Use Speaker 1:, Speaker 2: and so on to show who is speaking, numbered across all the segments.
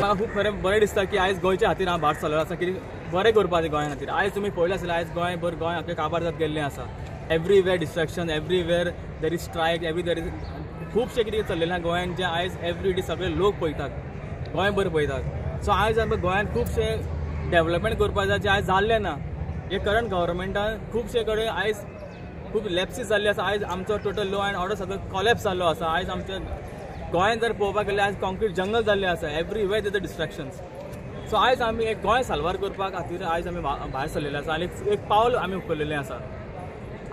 Speaker 1: म्हाका खूब खरें बरें दिसता की आयज गोंयच्या खातीर हांव भायर सरलेलो आसा, कितें बरें करपाचें गोंया खातीर. आयज तुमी पळयलें आसतलें, आयज गोंय भर गोंय आख्खें काबार जात गेल्लें आसा. Everywhere destruction, everywhere there is strike, every there is खुबशें कितें चल्लेलें आसा गोंयान, जें आयज एवरी डे सगळे लोक पळयतात, गोंयभर पळयतात. सो आयज आमकां गोंयान खुबशें डेवलपमेंट करपाक जाय, जें आयज जाल्लें ना. हे करंट गव्हर्मेंटान खुबशे कडेन आयज खूब लॅप्सीस जाल्ले आसा. आयज आमचो टोटल लॉ एंड ऑर्डर सगळो कॉलेप्स जाल्लो आसा. आयज आमच्या गोंयान जर पळोवपाक गेल्यार आयज कॉन्क्रीट जंगल जाल्लें आसा, एवरीवेर there distractions. सो आयज आमी एक गोंय साल्वार करपा खातीर आयज आमी भायर सरलेले आसा आनी एक पावल आमी उखललेलें आसा.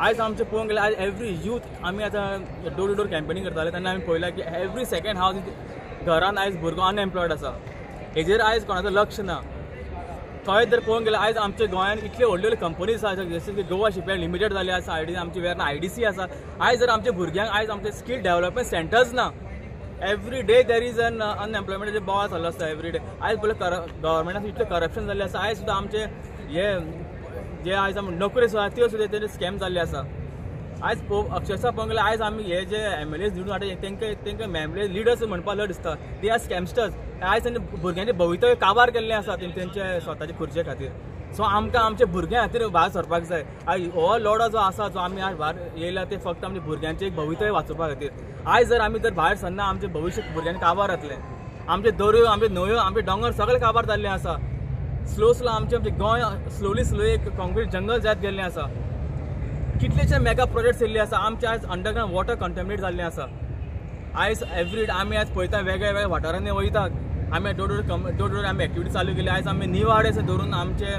Speaker 1: आयज आमचें पळोवंक गेल्यार आयज एवरी यूथ आमी आतां डोर टू डोर कॅम्पेनींग करताले तेन्ना आमी पळयलां की एवरी सेकेंड हावज घरान आयज भुरगो अनएम्प्लॉयड आसा. हेजेर आयज कोणाचो लक्ष ना. थंय जर पळोवंक गेल्यार आयज आमच्या गोंयांत इतल्यो व्हडल्यो व्हडल्यो कंपनीज आसा, जशें की गोवा शिपयार्ड लिमिटेड जाली आसा, आयडी आमची वेर्ना IDC आसा. आयज जर आमच्या भुरग्यांक आयज आमचे स्कील डेवलपमेंट सेंटर्स ना. Every day there is an अनएम्प्लॉयमेंटाचे बोवाळ चालू आसता एवरी डे. आयज पळय गव्हर्मेंटान इतलें करप्शन जाल्लें आसा. आयज सुद्दां आमचे हे जे आयज आमी नोकऱ्यो सुद्दां त्यो सुद्दां तेजे स्कॅम जाल्ले आसा. आयज अक्षरशा पळोवंक गेल्यार आयज आमी हे जे MLAs निवडून हाडटा तेंकां MLA leaders म्हणपाक लज दिसता. They are स्कॅमस्टर्स. आयज तेंच्या भुरग्यांचे भवितव्य काबार केल्लें आसा तेंचे स्वताचे खुर्चे खातीर. सो आमकां आमच्या भुरग्यां खातीर भायर सरपाक जाय. आयज हो लढो जो आसा जो आमी आज भायर येयला ते फक्त आमच्या भुरग्यांचें एक भवितव्य वाचोवपा खातीर. आयज जर आमी जर भायर सरना आमचें भविश्य भुरग्यांनी काबार जातलें. आमचे दर्यो, आमचे न्हंयो, आमचे दोंगर सगळे काबार जाल्ले आसा. स्लो स्लो आमचें गोंय स्लोली स्लोली एक कॉन्क्रीट जंगल जायत गेल्लें आसा. कितलेशे मेगा प्रोजेक्ट्स येयल्ले आसा. आमचे आयज अंडरग्रावंड वॉटर कंटेमिनेट जाल्लें आसा. आयज एवरी आमी आयज पळयता वेगळ्या वेगळ्या वाठारांनी वयतात. आमी डोर टू डोर आमी एक्टिविटी चालू केली. आयज आमी निवाडे धरून आमचे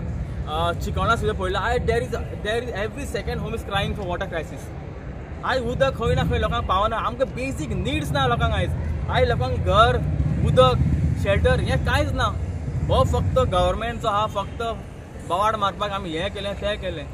Speaker 1: चिकोणा सुद्दां पळयलां. आयज there is every second home is crying for water crisis. आयज उदक खंय ना खंय लोकांक पावना. आमकां बेजीक निड्स ना लोकांक. आयज आयज लोकांक घर, उदक, शेल्टर हें कांयच ना. हो फक्त गव्हर्मेंटचो हा फक्त बोवाळ मारपाक आमी हें केलें तें केलें.